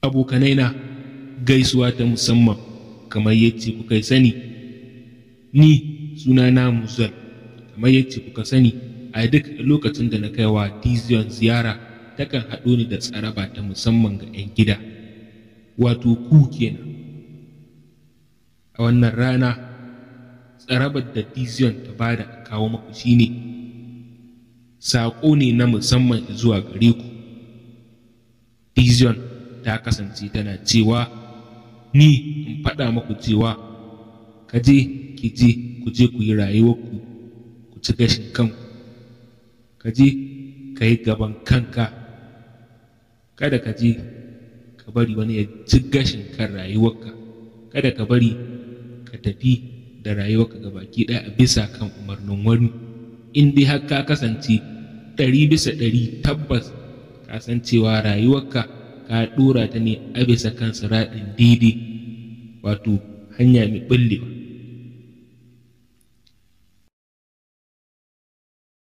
Abokanaina, gaisuwa ta musamman. Kamar yacce kuka sani, ni sunana Muzal. Kamar yacce kuka sani, a duk lokacin da na kai wa Dizion ziyara, takan haɗo ni da tsaraba ta musamman ga 'yan gida, wato ku kenan. A wannan rana, tsarabar da Dizion ta bada a kawo maku shine saƙo ne na musamman zuwa gare ku. Dizion ta kasance tana cewa ni in faɗa maku cewa ka je, ki je, ku je ku yi rayuwarku, ku ci gashin kanku. Ka je ka yi gaban kanka, kada ka je ka bari wani ya ci gashin kan rayuwarka, kada ka bari ka tafi da rayuwarka gabaki ɗaya a bisa kan umarnin wani. In dai har ka kasance 100% tabbas ka san cewa rayuwarka ka ɗora ta ne a bisa kan siraɗin daidai, wato hanya mai ɓullewa.